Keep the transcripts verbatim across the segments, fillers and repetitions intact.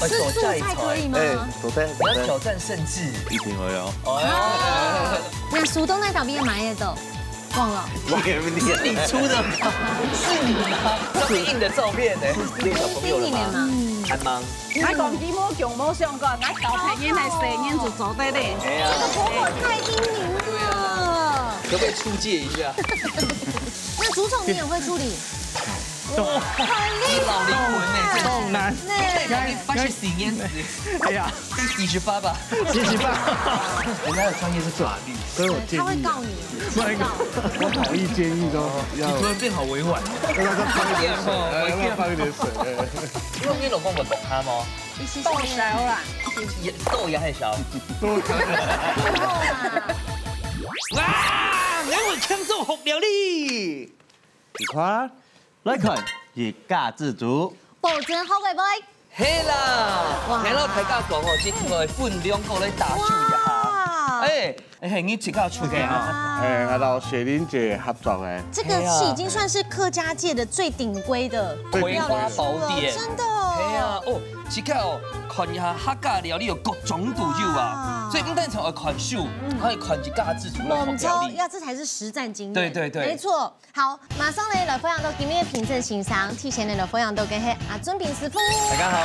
吃素菜可以吗？哎，昨天你要挑战圣智，一定会哦。哦，那苏东那倒闭买得到，忘了。是你出的吗？是你吗？这么硬的照片呢？练小朋友了吗？还忙。还讲佢冇讲冇相干，那搞成人系成人就做得嘞。哎呀，这个婆婆太英明了。可不可以出借一下？那竹筒你也会处理？哇，很厉害，老灵魂呢，这个。好难。那你发现几年级？哎呀，第几十八吧？几十八。人家的专业是法律，所以我建议啊，他会告你，不能告。我好意建议说要，你突然变好委婉。要不要放一点水？哎，要不要放一点水？哎。因为你老公有懂他吗？一起笑啦。也豆芽还小。哇，你们抢走好料理。你看，来看，一家之煮。保证好味不？系啦，哇，听到大家讲哦，这个分量过来打住一下。哇，哎，哎，你自家出的啊？哎，还有雪玲姐合作的。这个是已经算是客家界的最顶规的料理书了，葵花宝典。真的。哎呀，哦，自家哦，看一下客家料理有各种都有啊，哇，所以不单纯要看书，还要看一家之煮的好料理。我们知道，呀，这才是实战经验。对对对，没错。 好，马上呢来欢迎到今日的评审先生，提前呢来欢迎到个系阿俊平师傅。大家好，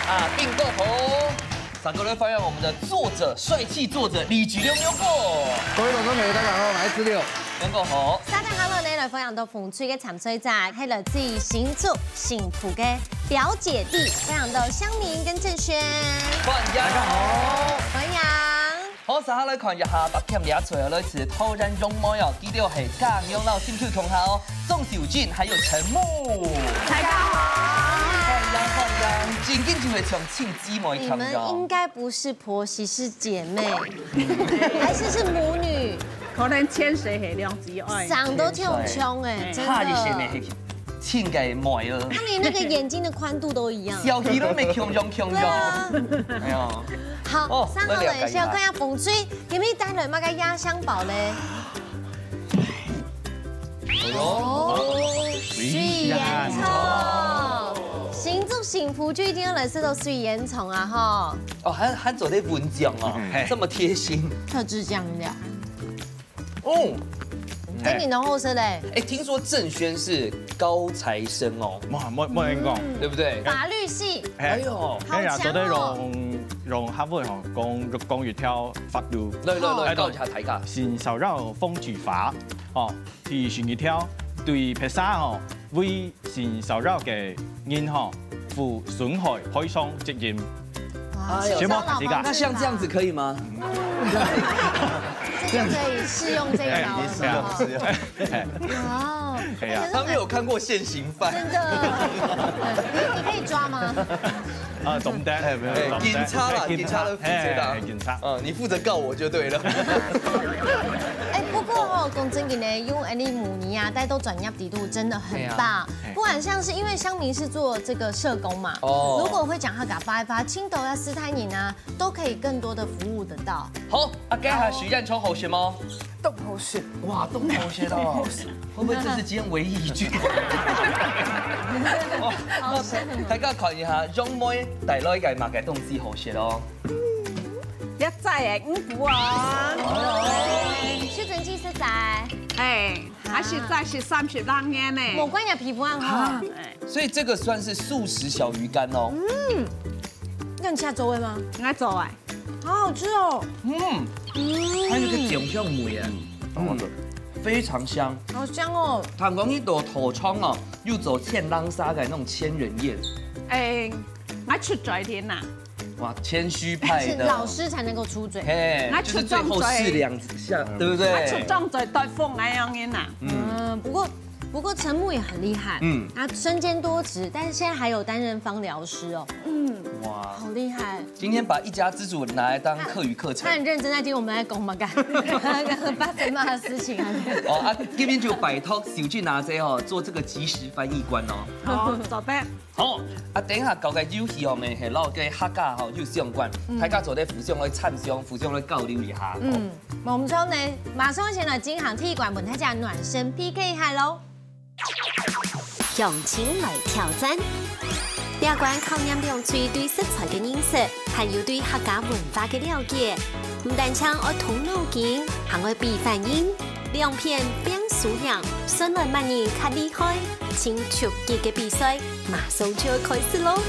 阿平哥好。上个来欢迎我们的作者，帅气作者李菊龙龙哥。各位观众朋友，大家好，我是志六。龙哥好。三个好了呢来欢迎到风吹个参赛者，还有自己新竹幸福个表姐弟，欢迎到香明跟郑轩。欢迎。大家好。欢迎。 好，接下来看一下，白camera出来，来自桃园杨梅哦，佢兜系家养老兴趣同好，鍾秀珍还有陈木。大家好。欢迎，欢迎，正经就会像亲姊妹你们应该不是婆媳，是姐妹，还是是母女？可能牵谁系两姊妹。长得挺像哎，真的。差一些呢，亲个妹儿。他连那个眼睛的宽度都一样。小鱼都没共样共样。对啊。哎呀。好，哦，三号人是要看一下风水，给你带来那个压箱宝嘞。哎呦，哦，水烟筒。新竹幸福就一定要来吃到水烟筒啊哈。哦，还还做得分享哦，这么贴心。特制酱料。 哦，哎，你能好吃嘞？哎，听说郑轩是高材生哦，哇，莫莫能讲，对不对？法律系，哎呦，好强哦。哎呀，做得用用客话吼，讲讲一条法律，对对对，哎，教一下大家。性骚扰防治法，哦，第十一条，对别人吼，为 性骚扰个人吼，负损害赔偿责任。哎呦，先莫客气个。那像这样子可以吗？这就可以适用这一条了嘛，哈。哎，适用，适用。哦，哎呀，他没有看过现行犯。真的，你你可以抓吗？啊，总单，哎，没有，哎，总单，警察啦，哎，警察，警察的负责的啊。哎，警察。嗯，你负责告我就对了。哎，不过哦，讲真个呢，用安利母尼啊，带到专业底度真的很棒。 不管像是因为乡民是做这个社工嘛，哦，如果会讲客家话，把青岛啊、斯坦人啊，都可以更多的服务得到。好，啊，今下许愿抽好选吗？都好选。哇，都好选哦。会不会这是今天唯一一句？哇，大家看一下，杨梅带来个么个东西好选哦。要在哎，五谷啊。哦，是真正是在。哎。 还是在是三十多年呢。莫怪人皮肤很好。啊，哎，所以这个算是素食小鱼干哦。嗯，那你下周会吗？应该走哎。好好吃哦。嗯，嗯，它有个酱香味耶，嗯，非常香。好香哦。它容易多头冲哦，又走欠浪沙的那种千人宴。哎，我出嘴点呐。 哇，谦虚派的。是老师才能够出嘴。嘿，那就是最后试两下，对不对？他出张嘴对风那样的呐。嗯，不过不过陈木也很厉害，嗯，他身兼多职，但是现在还有担任芳疗师哦。嗯，哇，好厉害。今天把一家之煮拿来当客语课程。他很认真在听我们在讲嘛，干发生嘛的事情啊。哦啊，这边就拜托小俊拿这哦，做这个即时翻译官哦。好，走呗。 好，啊，等一下搞个遊戏哦，我们系老个客家吼有相关，大家做得互相来参詳，互相来交流一下。嗯，我们说呢，马上先来进行第一关，问大家暖身 P K 一下喽。向前来挑战。第這關考驗兩隊對食材个認識，還有對客家文化个了解。毋單淨愛動腦筋，還愛比反應。兩片拚輸贏，算來麼人較厲害？盡刺激个比賽，馬上就愛開始咯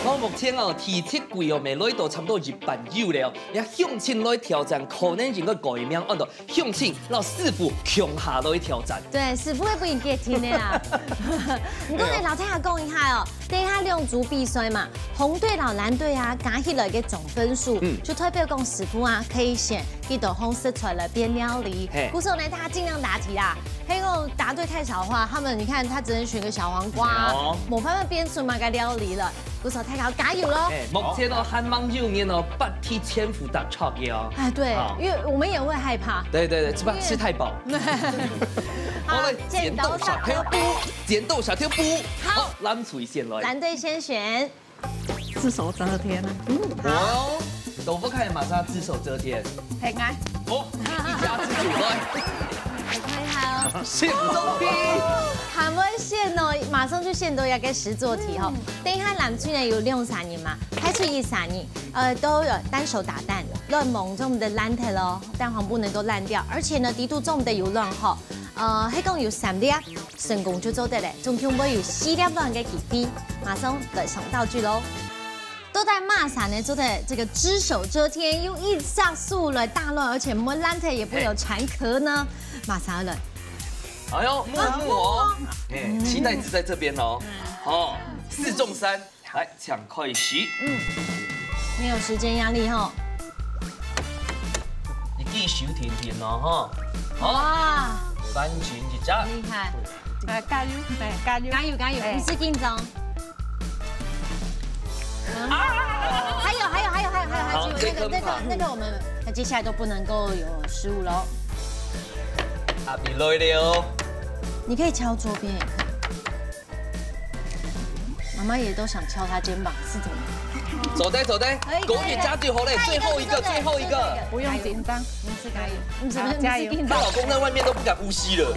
！𠊎目前哦，第七季哦，乜來到差毋多一半有了。這鄉親來挑戰，可能應該改名安到鄉親摎師傅共下來挑戰。對，師傅也不一定聽的啊。毋過呢，老太太講一下哦，等一下兩組比賽嘛，紅隊摎藍隊啊，加起來个總分數，嗯。就代表講師傅啊，可以選幾多項食材來變料理。嘿。故所呢，大家盡量答題啦。如果答對太少的話，他們你看他只能選個小黃瓜啊，哎喲。無辦法變出麼个料理了。 故所大家加油咯！哎，目前哦，還吂有人哦，八題全部答著个哦。哎，對，啊。因為我們也會害怕。對對對，吃吧，因為吃太飽。好，好，來，剪刀石頭布。剪刀石頭布。好。好，藍隊先來。藍隊先選。只手遮天啊。嗯，好。哦，豆腐塊馬上只手遮天。很愛。哦，一家之主來。很會哦。選擇題。還會選哦，馬上就選到一個實作題吼。嗯。等一下藍隊呢有兩儕人嘛，排除一儕人，呃，都有單手打蛋，亂摸就毋得爛忒咯，蛋黃不能夠爛掉，而且呢，底肚做毋得有卵吼，呃，係講有三粒，成功就做得了，總共會有四粒卵个機會，馬上來上道具咯。到底麼儕呢做得這個只手遮天，用一隻手來打卵，而且毋會爛忒，也不會有殘殼呢？馬上來。哎喲，木木哦，啊，木木哦。哎，期待值在這邊哦。嗯。哦，四中三。 來，請開始。嗯，沒有時間壓力吼。你繼續聽聽咯，吼。好，哇，完成一隻。厲害。來，加油，來，加油。加油，加油，哎。毋使緊張。啊！還有，還有，還有，還有，還有，還有機會。好，那個，那個，這個嘛。那個我們，那接下來都不能夠有失誤咯。阿比來了哦。你可以敲桌邊也可以。 媽媽也都想敲他肩膀，是怎麼樣？做得，做得，可以，可以，可以。加油，好嘞，最後一個，加油，最後一個。不用緊張。加油，加油。嗯，是可以。嗯，怎麼樣？好，加油。你是緊張？她老公在外面都不敢呼吸了。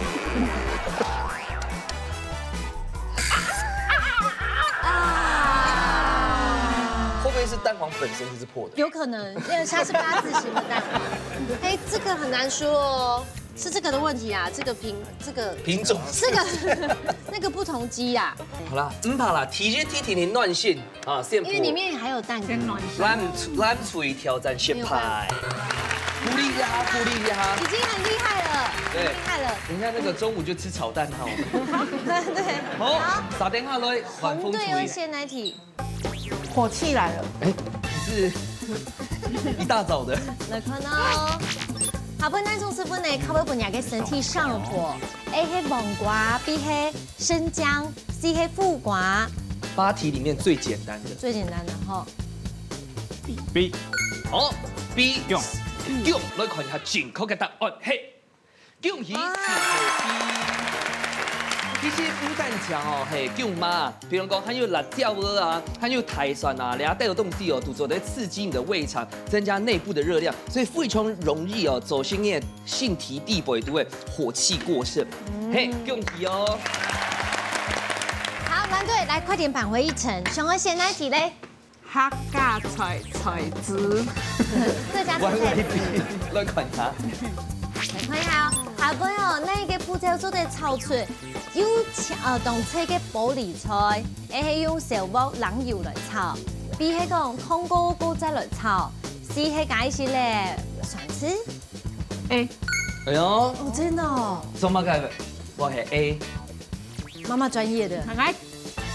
啊。會不會是蛋黃本身就是破的？有可能，因為它是八字形的蛋黃。哎，這個很難說哦。 是這個的問題啊，這個品，這個品種。這個，那個不同雞呀。好啦，毋怕啦，第一題定定暖身啊，先因為裡面還有蛋殼。先暖身。藍隊，藍隊挑戰失敗。沒有辦法。鼓勵一下，鼓勵一下。已經很厲害了，對。很厲害了。人家那個中午就吃炒蛋哈。對，好，好。好，續等下來，晚風吹。紅隊要選哪題？ 火氣來了。哎，你是一大早的。來看哦。好，本來總是不能靠不本雅个身體上火，A係黃瓜，B係生薑，C係苦瓜。八題裡面最簡單的。最簡單的吼。B。好，B。薑。薑，來看一下正確个答案，嘿。 薑係哇。其實毋單淨哦，係薑嘛，比如講還有辣椒啊，還有大蒜啊，這兜東西哦，都做得刺激你的胃腸，增加內部的熱量，所以非常容易哦，造成你个身體底背肚个火氣過盛。嗯。嘿，恭喜哦！好，藍隊，來，快點扳回一城，想要選哪題嘞？ 客家菜，菜籽。客家菜籽。來看一下。看一下哦，下背哦，哪一個步驟做得炒出有青，呃，當青个玻璃菜，A係用燒鑊冷油來炒，B係講炕過過再來炒，C係加一息仔酸醋。A。哎喲，哦，真的哦。做麼个？𠊎係A。媽媽專業的。很愛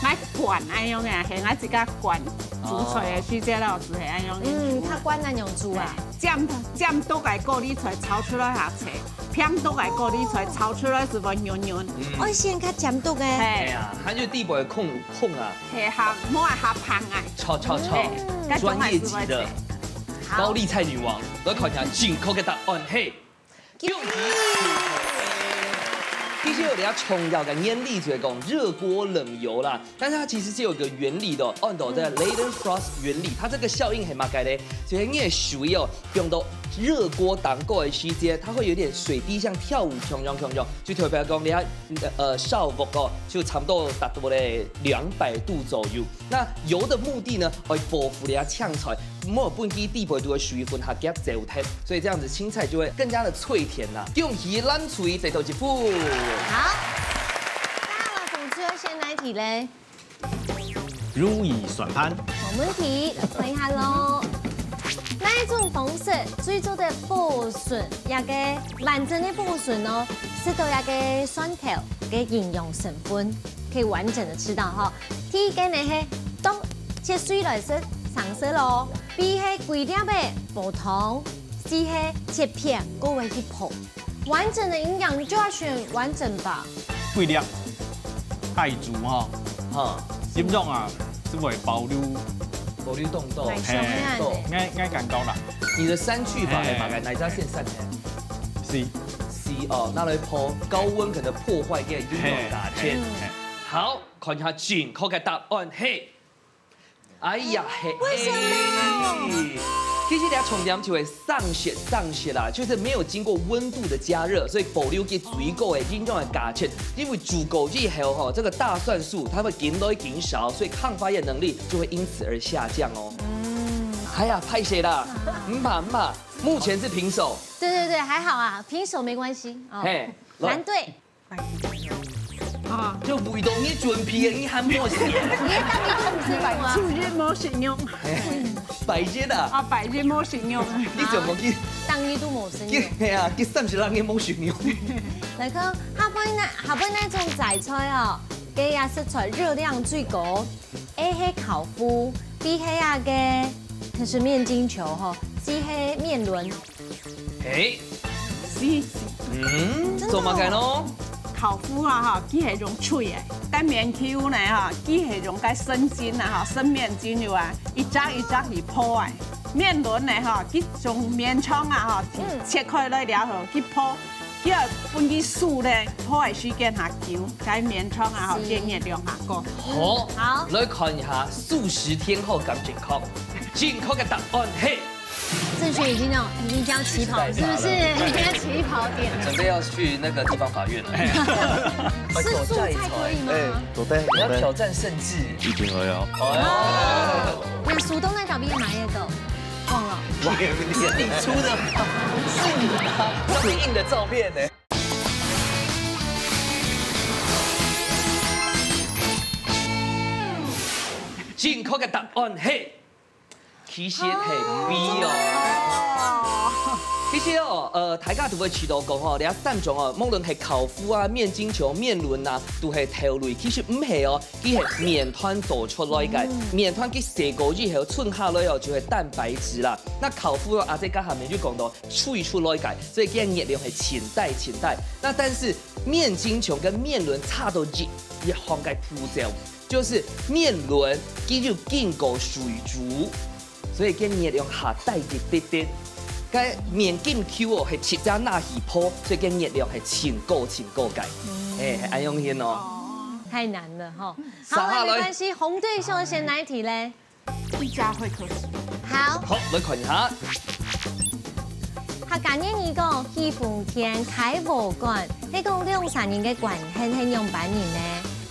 𠊎慣恁樣个，係𠊎自家慣煮菜个時節，老師係恁樣个煮。嗯，佢慣恁樣煮啊？尖，尖篤个高麗菜炒出來較脆，平篤个高麗菜炒出來就會軟軟。嗯。愛選較尖篤个。係。係啊，還有底背个空，空啊。係，較，無啊，較芳啊。炒，炒，炒，係，該種還係會脆。專業級的高麗菜女王，來看一下正確个答案，嘿。 恭喜！其實有一個重要个原理就係講熱鍋冷油啦，但是它其實是有一個原理的哦，安到个Leidenfrost原理，它這個效應係麼个呢？就係你个水哦，放到熱鍋當高个時節，它會有點水滴像跳舞，衝衝衝衝，就代表講你要呃燒鑊哦，就差不多達到咧兩百度左右。那油的目的呢，會保護你个青菜，莫分佢底背肚个水分下夾走忒，所以這樣子青菜就會更加的脆甜啦。恭喜藍隊得到一分。好，那麼紅隊先來提咧。 如意算盤。無問題，來看一下咯。哪一種方式最做得保存這個完整个保存呢？食到這個蒜頭个營養成分，可以完整的吃到哈。第一個呢係當切碎來食，生食咯。B係規粒个無湯，C係切片，過會去泡。 完整的營養就要選完整吧。桂粒、愛煮哈，哈，音浪啊，是會保留，保留凍豆。買香啊嘿，𠊎𠊎感覺啦。你的刪去法係麼个？哪隻先刪个？C。 C哦，拿來泡高溫可能破壞掉營養價值。嘿好，看一下正確个答案係。 哎呀嘿！為什麼？其實它重點就係生食，生食啦，就是沒有經過溫度的加熱，所以保留佢最高个營養个價值。因為煮過以後吼，這個大蒜素它會緊來緊少，所以抗發炎能力就會因此而下降哦。嗯，哎呀，歹勢啦，毋怕毋怕，目前是平手。對對對，還好啊，平手沒關係哦。嘿，藍隊。就為到你準備个，你還無寫。你當你都毋識用啊？主日無食肉百日啊，啊，百日無食肉。你怎麼去？當你都無食用。去，嘿啊，去三十人个無食肉。來看下背那下背那種齋菜哦，佢个食材熱量最高。A係烤麩，B係啊个，它是麵筋球吼，C係麵輪。哎，是嗯，真的哦做麼个呢？烤麩啊哈，佢係用炊个，但麵球呢哈，佢係用个生筋啊哈，生麵筋有啊，一隻一隻去泡啊。麵輪呢哈，佢用麵腸啊哈，嗯切開來了後去泡，佢愛分佢熟呢，泡个時間較久，該麵腸啊哈，是佢熱量較高。好，好來看一下素食天后敢正確。正確个答案係正確已經哦，已經交起跑，是不是？已經起跑點。準備要去那個地方法院了。吃素菜可以嗎？哎，做得，你要挑做得，戰甚至一定會哦。哦，那蘇東那條邊買那個，忘了。是你出的嗎？是你嗎？這麼硬的照片呢？正確个答案係，其實係B哦。其實哦，呃，大家都會知道講吼，這三種哦，無論係烤麩啊、麵筋球、麵輪啊，都係豆類。其實毋係哦，佢係麵團做出來个。麵團佢洗過以後，剩下來哦，就係蛋白質啦。那烤麩哦，阿姐剛才面就講到，炊出來个，所以佢个熱量係盡低盡低。那但是麵筋球跟麵輪差到一一項个步驟，就是麵輪佢有經過水煮，所以佢个熱量較低一滴滴。該麵筋球哦，係直接拿去泡，所以佢个熱量係盡高盡高个。哎，係恁樣形哦。太難了哈。啥好，那沒來關係，紅隊想先哪一題咧？一家會客室。好，好，來看一下。客家諺語講，起風天㧡禾稈，係講兩儕人个關係係仰般形呢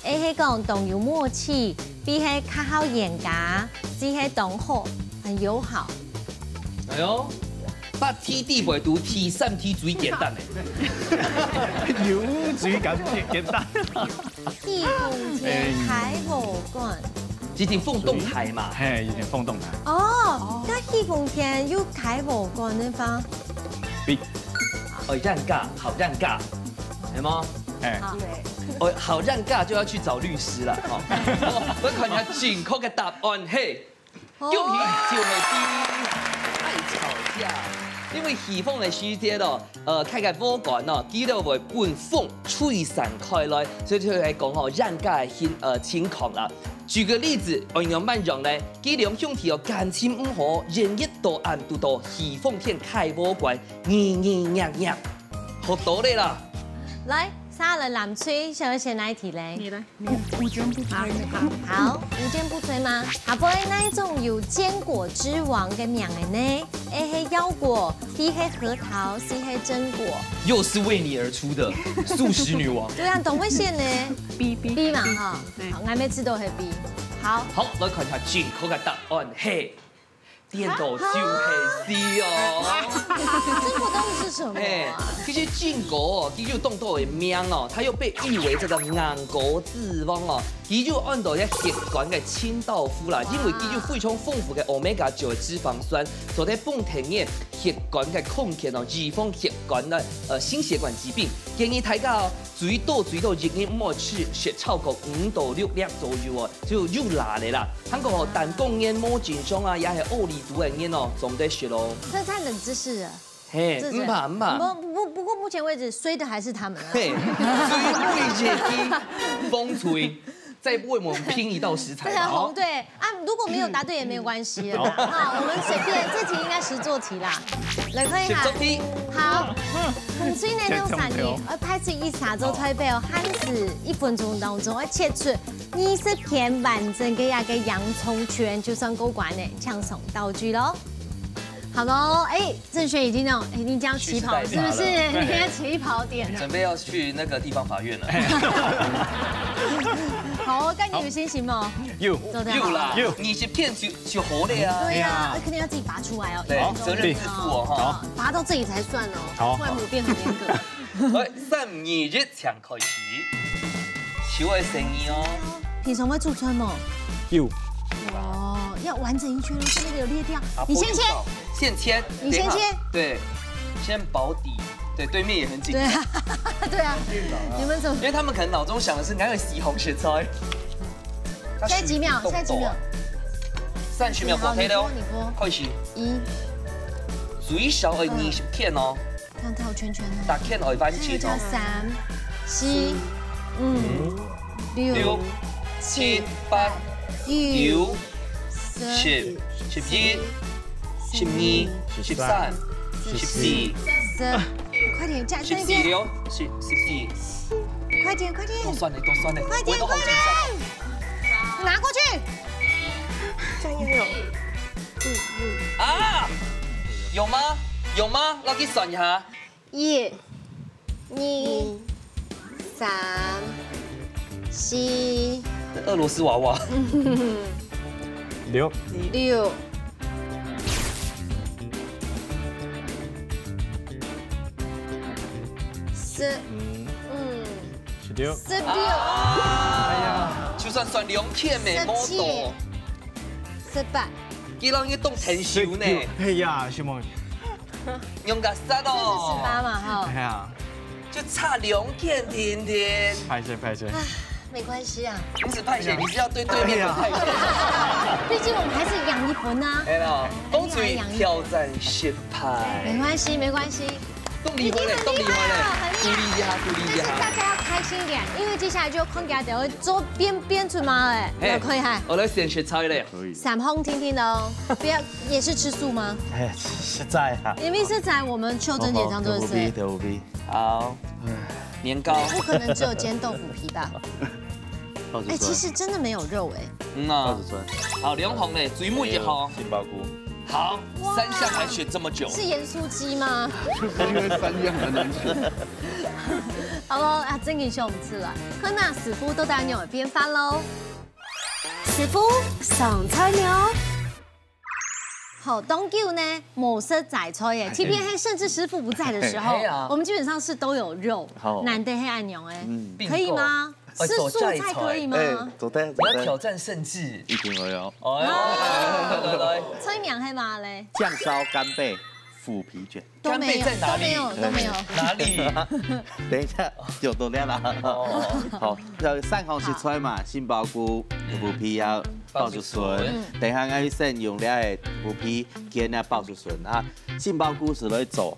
？A係講當有默契，B係較好冤家，C係當好，很友好。哎喲，八題底背肚第三題最簡單的。有水感覺簡單。起風天㧡禾稈，一定放動態嘛。嘿，有點放動態。哦，該起風天又㧡禾稈个話， B，哦，冤家，好冤家，有嗎？哎，好，哦，好冤家就要去找律師了哈。哦，我看一下正確个答案，嘿，恭喜就係B，愛吵架。因為起風个時節咯，呃，㧡个禾稈咯，佢就會分風吹散開來，所以就係講吼冤家个情呃情況啦。舉個例子，我用慢用呢，佢兩兄弟哦感情毋好，連日到暗都到起風天㧡禾稈，咿咿呀呀，學到了啦。來，下來藍隊想先哪一題咧？你來，你來，無堅不摧。好，無堅不摧嗎？下背哪一種有堅果之王个名个呢，A係腰果，B係核桃，C係榛果。又是為你而出的素食女王。對啊，當會選呢。B B B嘛哈。對。好，𠊎每次都係B。好。好，來看一下正確个答案係，顛倒就係C哦。榛果到底是什麼啊？哎，其實堅果哦，佢有當多个名哦，它又被譽為這個硬果之王哦。 佢有安到一血管个清道夫啦，因為佢有非常豐富个omega九个脂肪酸，做得幫助个血管个康健哦，預防血管个呃心血管疾病。建議大家哦，最多最多一日毋好食食超過五到六粒左右哦，就有罅个啦。還過哦，蛋糕圓、無筋醬啊，也係奧利都个圓哦，總得食咯。這太冷知識了。 嘿，這是毋怕毋怕。不不不過目前為止衰的還是他們啊。嘿，最尾一題，風吹，再為我們拼一道食材吧。對啊，紅隊啊，如果沒有答對也沒有關係了啦。哈，我們隨便，這題應該實作題啦。來看一下。實作題。好，紅隊呢，用三年，呃，拍出一下做台北哦，限時一分鐘當中，要切出二十片完整个一個洋蔥圈，就算過關了，請送道具咯。好咯，哎， 正軒已經那種，哎，你已經要起跑，是不是？你要起跑點了。準備要去那個地方法院了。好哦，該你有信心嗎？有。做得好。有啦，有。二十片就就好了呀。對呀，那肯定要自己拔出來哦，對，責任自負哦哈。拔到這裡才算哦，好，不然我變很嚴格。來，三二一，請開始。手个生意哦。平常會煮菜嗎？有。哦，要完整一圈哦，這個有裂掉。你先切。 先切，你先切。等一下，對，先保底。對，對面也很緊張。對啊，對啊，你們怎麼？因為他們可能腦中想的是哪有西紅柿菜。現在幾秒？現在幾秒？三十秒過去了哦，好，你播，你播。開始。一。最少愛二十片哦。看它有圈圈哦。大片愛完整哦。這個叫三、四、五、六、六、七、八、九、十、十一、十二、十三、十四、十五、快點，加，十四了，十十四。快點，快點，多算了，多算了，快點，我都好緊張。快點，拿過去。加油！啊，有嗎？有嗎？我去算一下。 一、二、三、四、俄羅斯娃娃。六。六。十。嗯。十六。十六。哎呀，就算算兩片咩，十七。十八。佢人个動成熟呢。十九。哎呀，什麼？ 用个啥哦？這是十八嘛，哈。哎呀，就差兩片，婷婷。歹勢，歹勢。唉，沒關係啊。不是歹勢，你是要對對面不歹勢。哎呀。畢竟我們還是贏一分啊。哎呀，公主挑戰失敗。沒關係，沒關係。動力回來，動力回來，很厲害了，很厲害。鼓勵一下，鼓勵一下。但是大家要開心一點，因為接下來就要看佢等會做變變出來了，嘿，來看一下。我來選食材了。可以。三項聽聽哦，不要，也是吃素嗎？哎，實在啊。因為是在我們秀珍姐上做的事。豆腐皮，豆腐皮。好，年糕。不可能只有煎豆腐皮吧？哎，其實真的沒有肉哎。嗯啊。好，兩項嘞，最尾一項。杏鮑菇。好，三項還選這麼久。是鹽酥雞嗎？就是因為三樣很難選。好咯，啊，真个想毋出來。看啊，師傅都帶你變飯咯。師傅上菜了。好，當久呢，無食齋菜耶。哎。即便係甚至師傅不在的時候，哎呀。我們基本上是都有肉，好。難得係恁樣哎。嗯。可以嗎？哎，是素菜可以嗎？哎，做得，做得。你要挑戰甚至。一定會哦。哎喲，來，來，來。菜名係麼个咧？醬燒干貝、腐皮捲。 都沒有，干貝在哪裡？都沒有，都沒有。哪裡？等一下，就到這啦。哦。好，這三項食材嘛，杏鮑菇、豆腐皮啊，爆竹筍。爆竹筍。等一下，𠊎先用這个豆腐皮煎啊爆竹筍啊。杏鮑菇係來做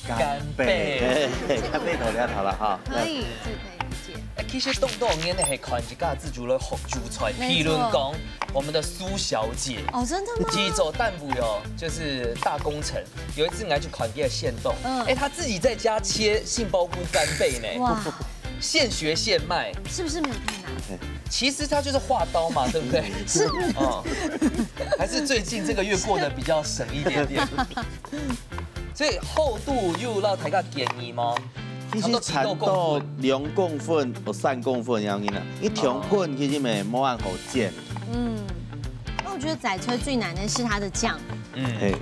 干貝。干貝。嘿，干貝到這好了哈。可以，這可以理解。哎，其實當多人呢，係看自家自主來學煮菜，沒錯。譬如講，我們的蘇小姐。哦，真的嗎？佢做淡薄喲，就是大工程。 有一次𠊎去看佢个限動，嗯。哎，她自己在家切杏鮑菇干貝呢。哇。现学现卖，是不是没有太难？其实它就是画刀嘛，对不对？是。哦，还是最近这个月过得比较省一点点。所以厚度又要大家建议吗？其实差不多兩公分或三公分样仔啦，一長片其实也無恁好剪。嗯，那我觉得宰炊最难的是它的酱。嗯，嘿，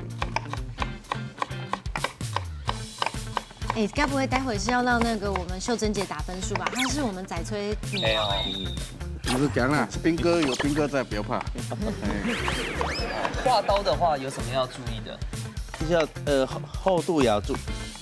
哎，该不会待会是要让那个我们秀珍姐打分数吧？她是我们宰炊女王哎。你是讲啦，兵哥有兵哥在，不要怕。画刀的话有什么要注意的？比较呃厚厚度也要注，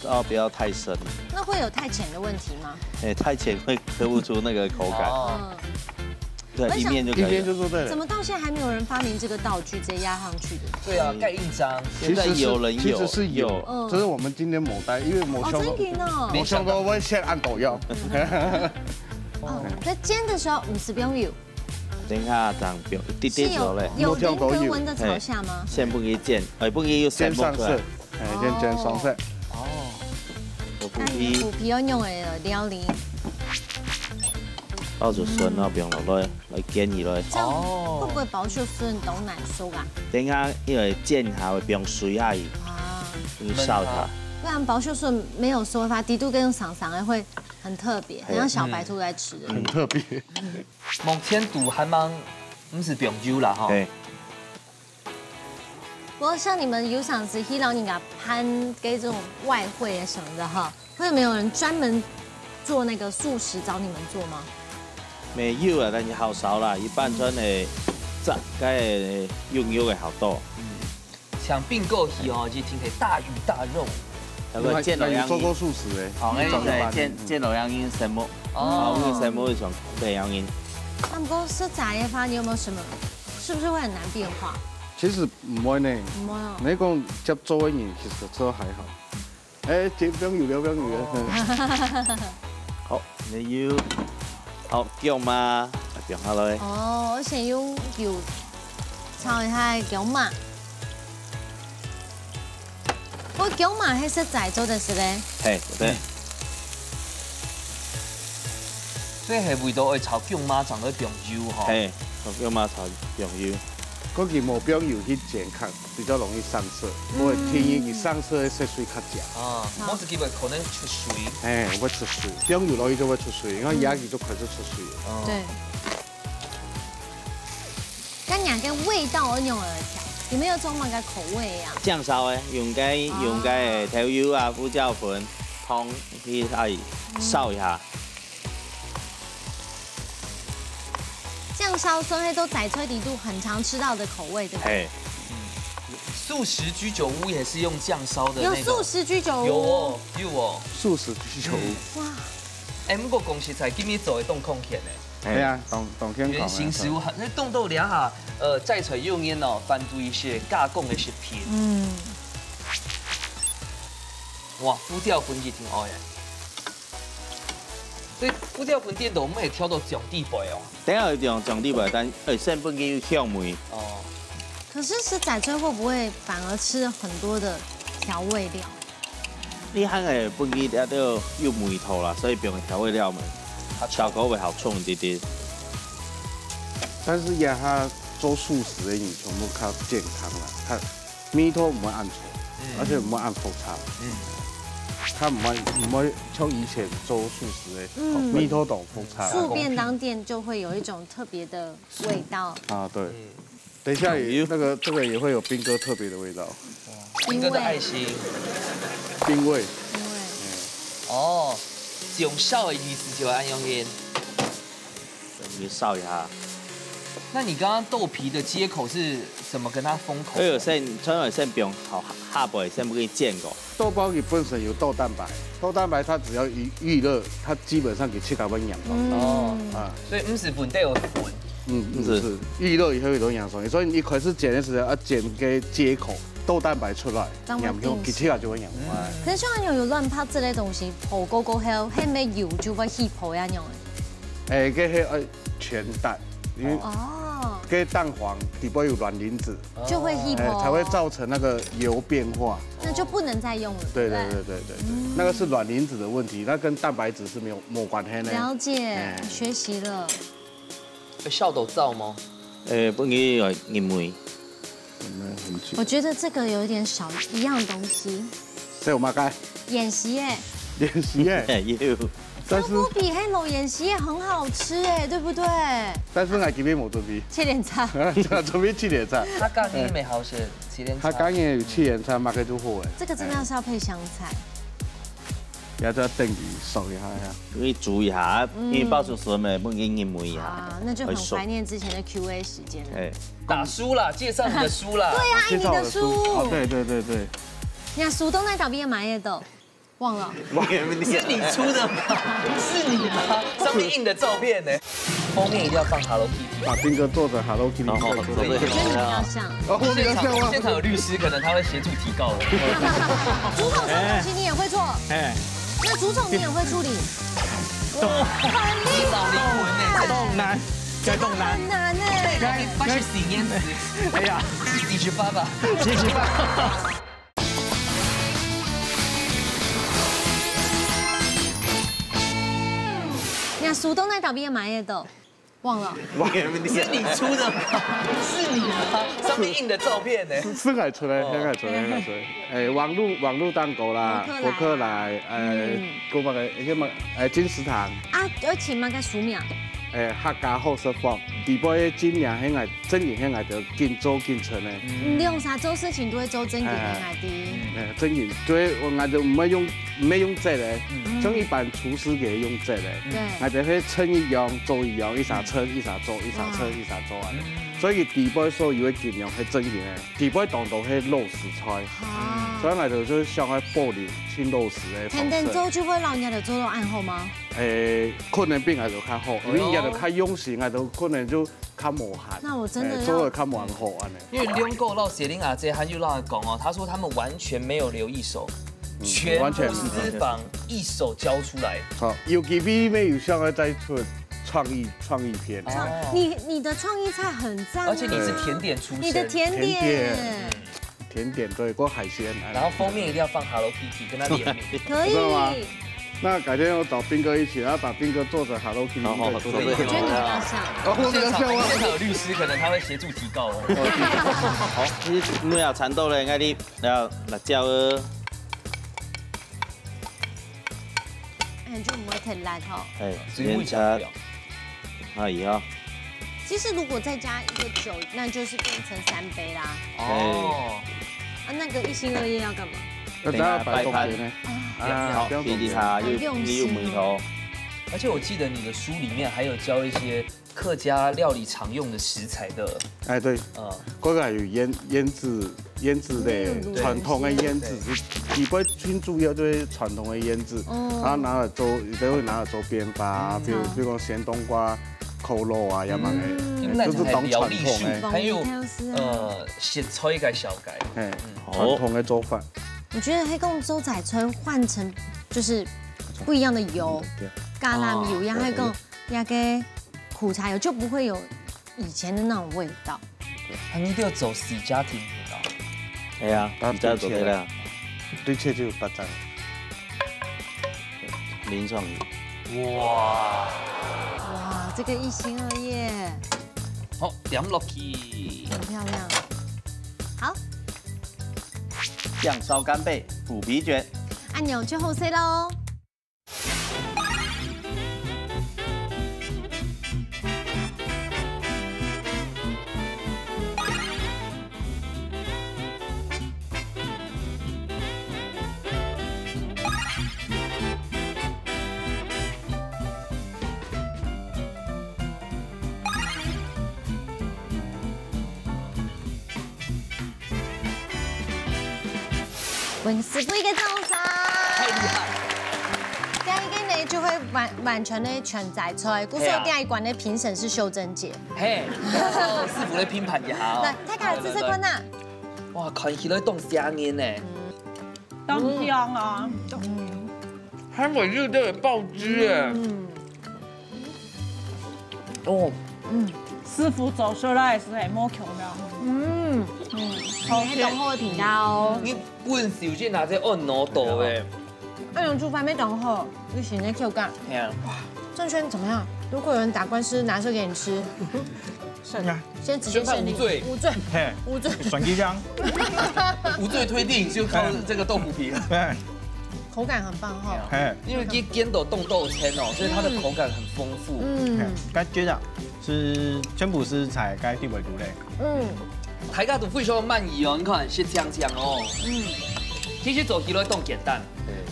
哦不要太深，那会有太浅的问题吗？哎，太浅会刻不出那个口感。哦，嗯，对，我想一面就可以了。一边就做对了。怎么到现在还没有人发明这个道具，直接压上去的？对啊，盖印章。现在有人有其实是有，有，嗯只是我们今天没带，因为没哦，想到真的哦。没没想到会先按到要。哦，在煎的时候，嗯，是不用油，等一下这样不用，一滴是有滴走嘞，有灵魂的朝向吗？先不给剪，哎，不给有先上色先不出来。，哎，先煎上色。哦，有虎那你皮虎皮要用的料理，包子孙啊，不用落来，来煎一来。这样哦会不会包粟蒜都难熟啊？等一下因为煎下会不用水而已，啊，你烧它。不然包粟蒜没有熟的话，底肚跟上上的会很特别，很像小白兔在吃的。很特别。目前都还蛮，不是不用油啦哈。哎，不过像你们有尝试去让人家攀这种外汇啊什么的哈，会没有人专门做那个素食找你们做吗？没有啊，但是好少啦，一般穿的炸，该用油的好多。像冰过去哦，一定是大鱼大肉。那个煎老羊有做过素食哎，好，那早就搬个煎煎老羊因什么？哦哦，因什么一种太阳因。那不过吃炸的话，你有没有什么？是不是会很难变化？其实唔会呢，没有。你讲接触的人其实都还好。哎，这不用油了，不用油了。好，你有好姜嘛，放下来。哦，而且用油炒一下姜嘛。我姜嘛，还是在做的是嘞。嘿，对，所以係為到愛炒薑嫲，正會放油吼。嘿，姜嘛炒放油。枸杞無放油去煎較比較容易上色，因為天然佢上色个色水較強。啊，我自己會可能出水。哎，會出水，放油落去就會出水，你看牙齒就開始出水了。嗯，对。那你个味道要用来调，你们有做么个口味呀？醬燒个，用該用該豆油啊、胡椒粉、糖去愛燒一下。酱烧酸黑都在炊底肚很常吃到的口味，对不对？嘿，素食居酒屋也是用醬燒的那種。有素食居酒屋，有哦，有哦。素食居酒屋，哇，哎，不過講實在，今日做个當康健呢。係啊，當當健康啊。原型食物很，那凍豆涼哈，呃，在水用煙哦，反對一些加工的食品。嗯，哇，胡椒粉一定愛哎。所以胡椒粉店都毋會調到上底背哦。等下有用醬底背，但會先分佢有香味。哦，可是吃在炊会不会反而吃很多的调味料？你還會分佢這兜有味道啦，所以放調味料嘛，效果會好重一點點。但是呀，他做素食的人全部較健康啦，他味道毋會恁重，而且毋會恁複雜。嗯，他毋會毋會像以前做素食的，嗯味道都複雜。素便当店就会有一种特别的味道，啊，對。等一下也那個這個也會有兵哥特別的味道。一個的愛心。冰味，因为哦，用燒的意思就愛恁樣用。你燒一下，那你剛剛豆皮的接口是怎麼跟它封口？哎呦，先，先先放好下背，先分佢煎過。豆包佢本身有豆蛋白，豆蛋白它只要一遇熱，它基本上佢自家會黏上。哦，啊，所以毋係粉底有粉。嗯，是是，遇熱以後有種黏上去，所以你一開始煎的時候要煎个接口，豆蛋白出來，這樣會黏上去，定型。自家就會黏上來。可是像那种有乱泡之类的东西，泡过过后，黑没油就会起泡一样的。哎，這係愛全蛋，因為哦，因為蛋黃底部有卵磷脂，就會起泡，哎，才會造成那個油變化。那就不能再用了。對不對對對對，那個是卵磷脂的問題，那跟蛋白質是沒有沒有關係的。了解哎，學習了。笑到燥嗎？誒，本來認為沒有很久我。覺得這個有一點少一樣東西，這有麼个？演習耶，練習耶，也有但是這不比黑樓演習也很好吃哎，對不對？但是我今天沒準備。七連菜，準備七連菜，他剛剛沒好寫七連菜。他剛剛有七連菜，麼个就好誒。這個真的是要配香菜。也要等佢熟一下呀。因為煮一下，因為爆出水嘛，本來認為一下啊，，那就很懷念之前的 Q A 時間了。哎，打書啦，介紹你的書啦。對呀，哎，介紹我的你的書，書哦，對對對對，你看書都在哪邊買的都忘了。是你出的嗎？是你嗎？上面印的照片呢？封面一定要放 Hello Kitty。把斌哥做成 Hello Kitty 然後做出做这我觉得你比较像。哦，我比较像吗？现场有律师，可能他会协助提告了。竹筒这种东西你也会做，哎，那竹筒你也会处理，老灵魂呢，动男，该动男，很难哎。八十四年次，哎呀，四十八吧。谢谢吧。你看苏东那倒闭也买得到，忘了。是你出的吗？是你吗？上面印的照片呢？是海出来，哦是海出来，是海出来。哎，网络网络蛋糕啦，博客来博客来，哎嗯，个么个，什么，哎，金石堂，啊，而且嘛个书名，哎，客家好食坊，底背个精娘，现在正经现在就紧做紧成呢。你用啥做事情都会做正经的啊的。哎，正经，所以我俺就毋会用，毋会用折个，像一般厨师个用折个，对，俺就会称一样，做一样，一下称，一下做，一下称，一下做啊。所以底背所有个精娘系正经个，底背当多系老式菜，啊所以俺就就是想要保留清老式个方式。天天做就会让人家的做到暗号吗？诶，可能比俺就较好，因为人家就较用心，俺就可能就较无闲。那我真的要诶做得较无闲好安尼。因为两个老师林阿姐还有老师讲哦，他说他们完全没有留一手，全部完全私房一手交出来。好，有机会没有想要再出创意创意片？哦你你的创意菜很赞啊，而且你是甜点出身，你的甜甜点点甜点对，过海鲜。哎然后封面一定要放 Hello Kitty，跟他联名。可以知道吗那改天我找斌哥一起，然后把斌哥做成 Hello Kitty 好好对好我觉得你比较像。哦，我比较现场像吗？现场有律师，可能他会协助提告哦。好，你每下餐到咧，𠊎哩要辣椒个，哎，就不会太辣哈。哎，所以味道不一样。哎呀，其实如果再加一个酒，那就是变成三杯啦。哦，啊，那个一心二意要干嘛？那等下摆多点呢？啊，好，不要走皮皮茶又好用心哦又梅头，而且我记得你的书里面还有教一些客家料理常用的食材的，哎，对，嗯，过个有腌腌制腌制嗯的传统的腌制，底背最主要就是传统的腌制，哦然后拿来做，都会拿来做煸发，比如比如讲咸冬瓜、扣肉啊，也蛮个，因为那就是当传统的，还有还有是啊呃，咸菜个小改，哎，哦传统的做法。我觉得黑共周仔春换成就是不一样的油，橄榄油，哦然后还有那个苦茶油，就不会有以前的那种味道。他们就走私家庭的。哎呀，把你家做得了，对切就有八张。林创宇，哇，哇，这个一心二意，好，点落去。很漂亮。好，酱烧干贝、腐皮卷，按钮就好势喽。温室不一个早餐。太厉害！这样一个呢，就会完完全的全摘出来。故所这一关的评审是秀珍姐。嘿，师傅来评判一下哦。来，大家来试试看呐。哇，看起来当香的呢。当香啊！还有这个爆汁哎。嗯，哦，嗯，師傅做出來係無共樣。嗯，嗯，你還懂我的品味哦。你本手就拿這按腦到欸。那種煮飯沒懂好，你現在口感。哎呀，哇，正軒怎麼樣？如果有人打官司拿這給你吃，先直接勝利，先判無罪。無罪，嘿，無罪。選幾張？無罪推定就靠這個豆腐皮了。對，口感很棒哈。嘿，因為佢煎到當多層哦，所以它的口感很豐富。嗯，該煎啊，係全部食材該地位度嘞。嗯，大家都非常滿意哦，你看，色青青哦。嗯，其實做起來當簡單，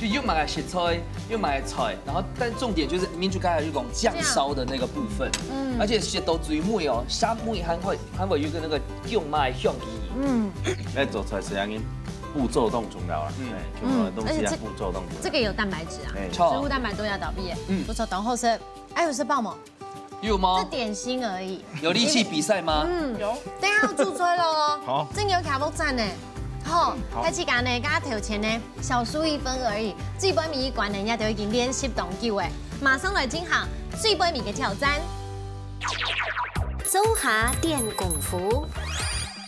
就有麼个食材，有麼个菜，然後但重點就是民族剛才就講醬燒的那個部分，嗯，而且食到最尾哦，下尾還會還會有一個那個醬麻的香氣。嗯，那做菜實際上步驟當重要啊，嗯，全部東西啊步驟當重要。這個有蛋白質啊，植物蛋白多壓倒閉，嗯，不錯，當好食。還有食飽無？ 有嗎？這點心而已。有力氣比賽嗎？嗯，有。等下要注吹了哦。好，真有卡波站呢。好，好，開始講呢，剛剛頭前呢，小輸一分而已。最尾尾一關呢，人家都已經練習當久了，馬上來進行最尾尾的挑戰。灶下展功夫。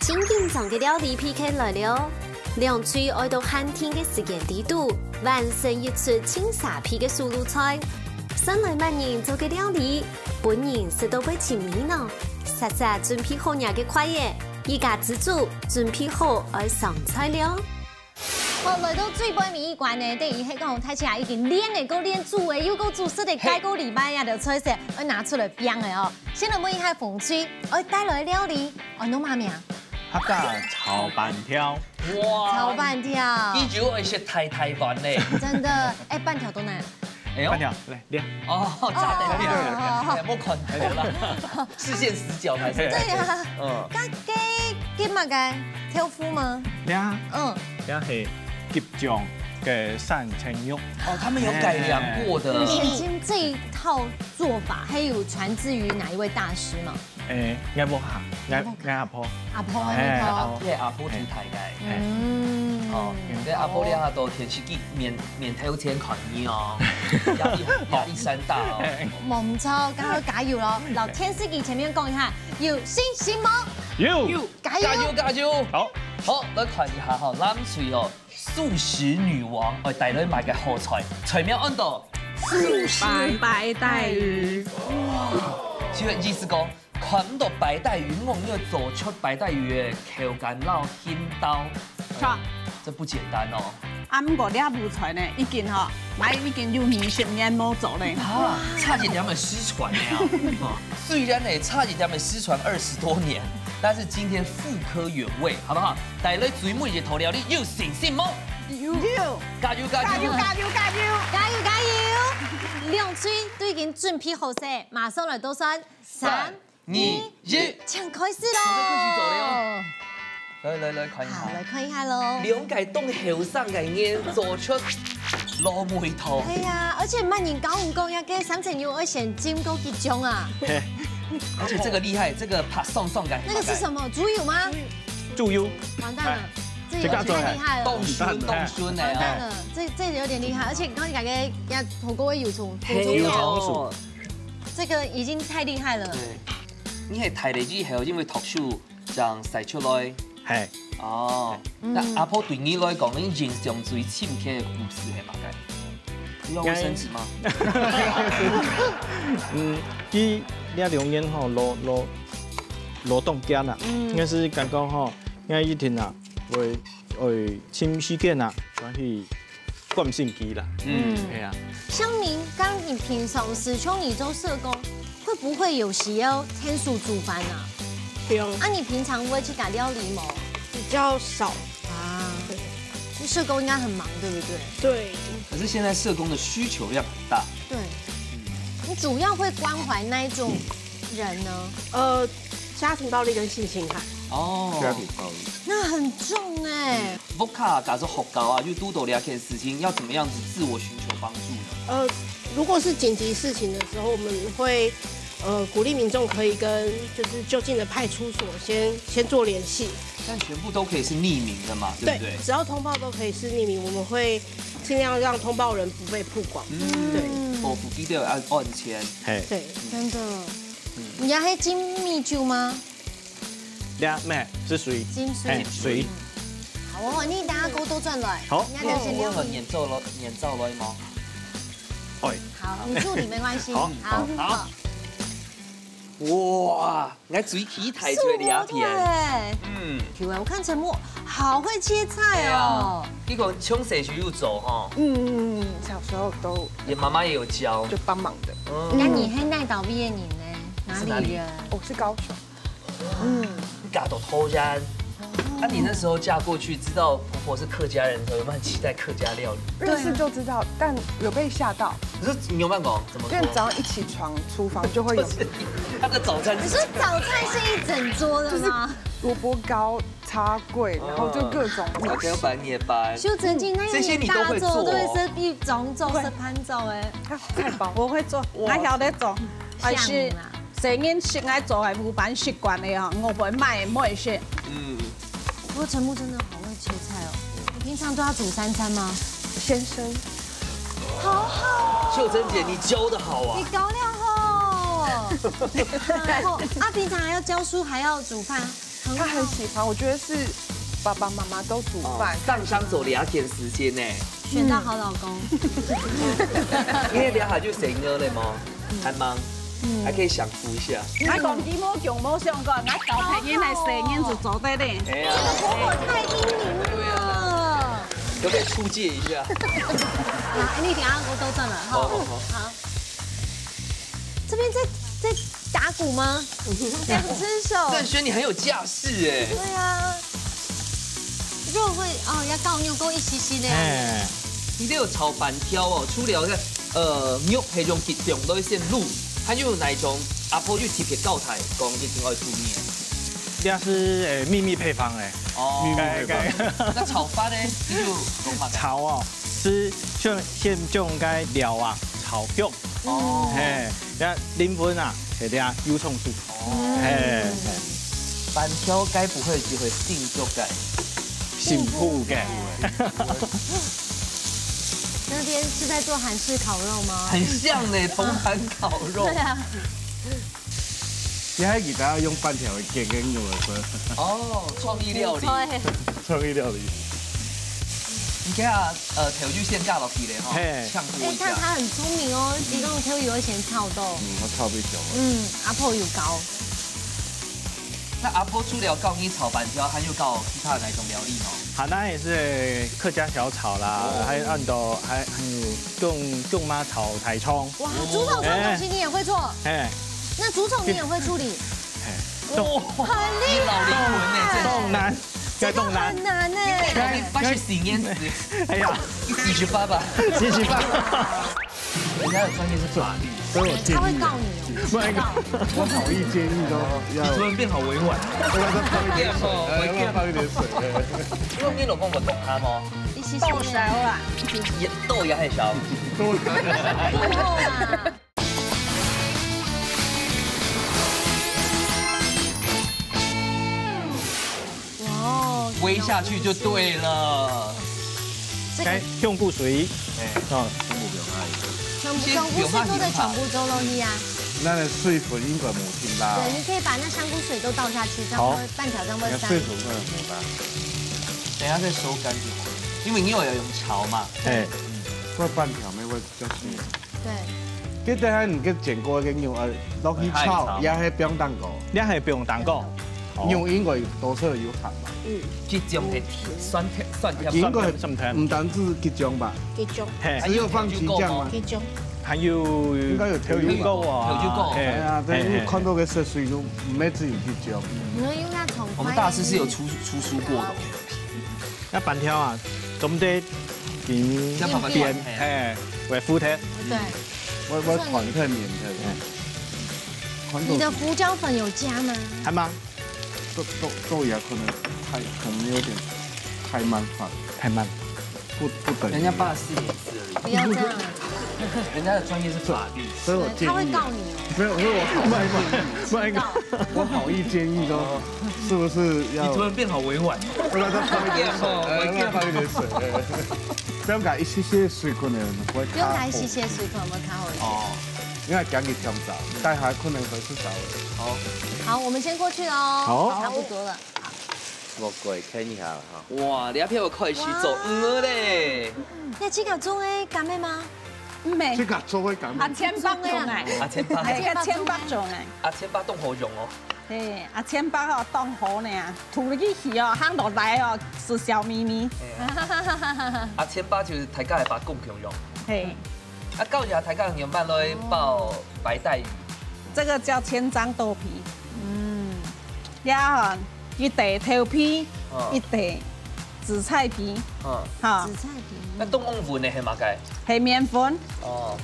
真緊張个料理P K來了，兩隊愛到限定个時間裡肚，完成一出盡沙鼻个手路菜。算來麼人做个料理，分人食到會尋味呢？煞煞準備好若个筷仔，一家之煮準備好愛上菜了。好，來到最尾尾一關呢，等於係講大家已經練个過練煮个，又過煮食个，該個禮拜呀，就菜色愛拿出來拚个哦。先來問一下紅隊，愛帶來料理，愛用麼名？ 客家炒粄條。哇，炒粄條。佢就愛食大大碗呢。真的，哎，粄條都難。哎呦，粄條，來，練。哦，炸彈，哦，哦，哦，哦。哎，莫看頭啦，視線死角還是。對呀。嗯。該，該，該麼个豆腐嗎？對啊。嗯。這係桔醬个三層肉。哦，他們有改良過的。哎。你們這一套做法，還有傳自於哪一位大師嗎？ 誒，𠊎屋下，𠊎，𠊎阿婆。阿婆，哎，阿婆。阿婆。這阿婆煮大个。嗯。哦，這阿婆這下都電視機面，面頭前看你哦，壓力，壓力山大哦。無毋著，趕快加油咯！老電視機前面講一下，有信心嗎？有。有。加油！加油，加油！好。好，來看一下哈，藍隊哦，素食女王，哎，帶來麼个好菜？菜名安到？素食白帶魚。哇，請問意思講， 看毋到白帶魚，仰會做出白帶魚个口感摎味道。著。這不簡單哦。啊，毋過這道菜呢，已經吼，𠊎已經有二十年無做咧。啊，差一點仔失傳了。哦，雖然呢，差一點仔失傳二十多年，但是今天復刻原味，好不好？帶來最尾一道料理，有信心無？有。有。加油，加油！加油，加油，加油！加油，加油！兩隊都已經準備好勢，馬上來倒算。三、 二、一，請開始咯！開始做了。來，來，來，看一下。好，來看一下咯。兩個當後生个人做出老味道。哎呀，而且麼人教你講，這个三層肉愛先浸過桔醬啊？嘿。而且這個厲害，這個拍爽爽个。那個是什麼？豬油嗎？豬油。完蛋了，哎，這有點太厲害了。這個做得。凍酸，凍酸的哦。完蛋了，這，這有點厲害，而且你剛剛感覺人家火鍋味有重，嘿喲。有重。 這個已經太厲害了。對，你係大了以後，因為讀書正使出來。嘿。哦，嗯。該阿婆對你來講，你印象最深刻个故事係麼个？你有衛生紙嗎？嗯，佢這兩年吼，老，老，老當驚啦，嗯。應該係感覺吼，𠊎一定啊，會，會尋時間啊，轉去 關心佢啦。嗯。係啊。像您，剛你平常時像你做社工，會不會有時要𢯭手煮飯啊？對啊。啊，你平常會自家料理無？比較少。啊，對。社工應該很忙，對不對？對。可是現在社工的需求量很大。對。你主要會關懷哪一種人呢？呃，家庭暴力跟性侵害。哦。家庭暴力。那很重欸。 屋下假如學校啊，又堵到這件事情，要怎麼樣子自我尋求幫助呢？呃，如果是緊急事情的時候，我們會，呃，鼓勵民眾可以跟就是就近的派出所先，先做聯繫。但全部都可以是匿名的嘛，對不對？對，只要通報都可以是匿名，我們會盡量讓通報人不被曝光。嗯，對。保護佢个安，安全。嘿。對。真的。你要喝金米酒吗？呀，没，是水。金水。哎，水。好，我问你，等下给我多转来。好。你要等一下。你有，你有研究了，研究了吗？哎。好，你助理没关系。好，好，好。好。哇，我最期待就係這片。是不是？嗯。对，我看陈默好会切菜哦。对啊，你讲从小就有做吼。嗯嗯嗯，小时候都，也妈妈也有教。就帮忙的。嗯。那你係哪位个人呢？哪里人？是哪里？我是高雄。嗯。你嫁到桃園。哦。那你那时候嫁过去，知道婆婆是客家人的时候，有没有很期待客家料理？认识就知道，但有被吓到。可是你有没有讲怎么说？因为早上一起床，厨房就会有，就是他的早餐是，你说早餐是一整桌的吗？就是萝卜糕、叉桂，然后就各种，哦，还有白面包。秀珍姐，那这些你都会做哦？有大桌，都会设一种种，会。是盘子哎。啊，菜包。我会做，哇。还晓得做，还是像啊。 細人食愛做个，有辦習慣个哦，我毋會買，毋會食。嗯。不过陈默真的好会切菜哦。你平常都要煮三餐吗？先生。好好。秀珍姐，你教得好啊。你教了吼。好，啊，平常还要教书，还要煮饭，很好。他很喜欢，我觉得是爸爸妈妈都煮饭。哦，上山做了一段时间呢。 选到好老公。嗯。因為這下就細人了嘛，還忙，嗯。還可以享福一下。𠊎講佢無窮無相干，𠊎交配人來生人就做得了。哎呀。這個婆婆太英明了。對啊。可不可以出借一下？啊，哎，你等下給我兜轉來哈。好，好，好。好。這邊在，在打鼓嗎？兩隻手。正軒，你很有架勢哎。對啊。 肉會，哦，要高油高一些些的。嘿。你這有炒粄條哦，除了該，呃，肉係用幾種都會先滷，還有哪一種阿婆就特別交代講一定愛注意的？這是，誒，秘密配方誒。哦。秘密配方。該，該。那炒飯呢？你就講嘛。炒哦，是先，先將該料啊炒香。 哦。嘿，這靈魂啊，係這油蔥酥。哦。嘿，嘿。粄條該不會就會幸福感？幸福感。那邊是在做韓式烤肉嗎？很像呢，銅盤烤肉。對啊。 你還記得要用粄條來煎个牛肉粉？哦，創意料理。不錯欸。創意料理。你看啊，呃，調味先加落去咧，吼，嘿。炝鍋一下。哎，看他很聰明哦，其中調味有一些炒豆。嗯，我炒比較好。嗯，阿婆有教。那阿婆除了教你炒粄條，還有教其他哪一種料理呢？ 哈，當然也是客家小炒啦，哦。還有很多，還，還有薑，薑嫲炒大腸。哇，竹筒這種東西你也會做？哎。那竹筒你也會處理？哎。哦，很厲害。你老靈魂呢，真是。當難，這個很難欸。該當難。八十四年次。哎呀。四十八吧。四十八。 人家的專業是法律。所以我建議啊，他會告你哦。不然一個，我好意建議都要，你突然變好委婉。要不要再放一點水？哎，要不要放一點水？哎。因為你老公有懂他嗎？你試試看。豆豉啦。也豆芽還少。豆芽。哇哦，煨下去就對了。這個該香菇水。哎。哦。全部不用愛。全部，全部是做得全部做落去啊。那個水分應該無忒啦。對，你可以把那香菇水都倒下去，這樣會，好。粄條這樣會散。那水分可能無啦。等一下再收乾就好了，因為你有用炒嘛。哎。嗯。粄條乜會比較水。 對。該等下你个煎過个牛，呃，落去炒，也係放蛋糕。也係放蛋糕。哦。牛應該多少有鹹吧？嗯。這種係甜，酸甜，酸甜，應該酸甜，酸甜。毋單止這種吧？這種。嘿。還有放青醬嗎？這種。還有應該有調味吧？調味膏啊。調味膏。嘿，哎呀，這嘿，嘿，有看到个色水就毋係只有這種。你們用那種我們大師是有出，出書過的。 該粄條啊，總得緊要粄條變，嘿，會浮忒。對。我，我看忒面忒。嗯。看到你的胡椒粉有加嗎？還嗎？豆，豆，豆芽可能太，可能有點太慢放。太慢。不，不等於。人家八十四點四而已。不要這樣。人家的專業是法律。所以我建議啊，他會告你哦。沒有，因為我好意，不然，不然，我好意建議說，哦。是不是要，你突然變好委婉。要不要再放一點水？哦，哎，要不要放一點水？哎，不用加一些些水可能會較好。不用加一些些水可能會較好一點。哦。因為今日天早，大家可能會去找的。好，好，我們先過去了哦。好。差不多了。我過去看一下了哈。哇，你要陪我開始做魚了嘞。哇。那這個做的甘的嗎？毋係。這個做的甘的。阿千伯種个。阿千伯。係，阿千伯種个。阿千伯當好用哦。係，阿千伯哦，當好呢，吐落去哦，行落來哦，係笑眯眯。阿千伯就係大家个伯公共樣。係。 啊，教一下大家仰般來爆白帶魚。這個叫千張豆皮。嗯。這吼，一垤豆皮，哦。一垤紫菜皮，哦。哈。紫菜皮。該當用粉个係麼个？係麵粉。哦。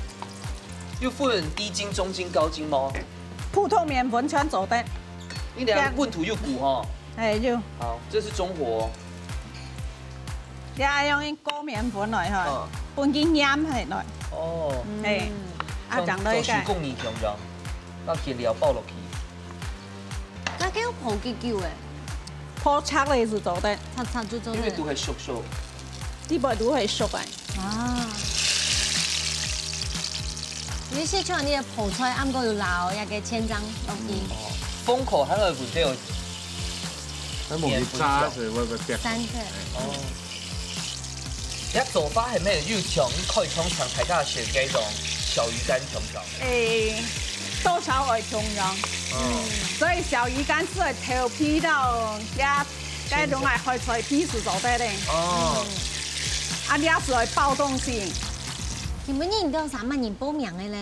有分低筋、中筋、高筋無？普通麵粉全做得。你兩个本土有鼓吼？ 係，有。好，這是中火。你愛用一個麵粉來哈，嗯。分佢黏下來。哦。係，啊，像做手工藝共樣，拿原料包落去。該个要泡幾久誒？泡赤个就做得。赤赤就做得。因為都係熟熟。底背都係熟个。 啊。有一些像你个泡菜，毋過有撈一個千張落去。哦，封口還有問題有。那我們炸，所以會不會變？三個。哦。你看做法還沒有，又像可以通常大家選這種小魚乾，像像。誒，多少愛共樣。嗯。所以小魚乾係會調配到這 該用來海菜皮係做得个。哦。啊，你也係愛包東西。你們應該有啥麼人報名个咧？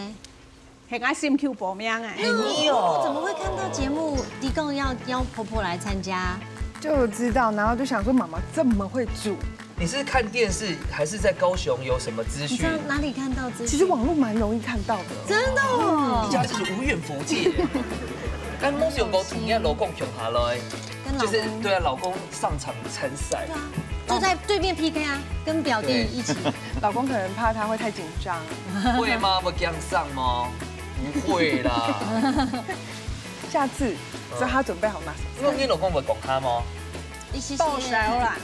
係𠊎心臼報名个。係你哦。怎麼會看到節目，你講要邀婆婆來參加？就知道，然後就想說媽媽這麼會煮。你是看電視，還是在高雄有什麼資訊？你在哪裡看到資訊？其實網路蠻容易看到的。真的哦。你家是無遠弗屆。但沒想過同你老公共下來。 跟老公。就是，對啊，老公上場參賽。對啊，就在對面P K啊，跟表弟一起。對。老公可能怕他會太緊張。會嗎？會緊張嗎？不會啦。下次，嗯。所以他準備好嗎？因為你老公會講他嗎？一些些。多少啦。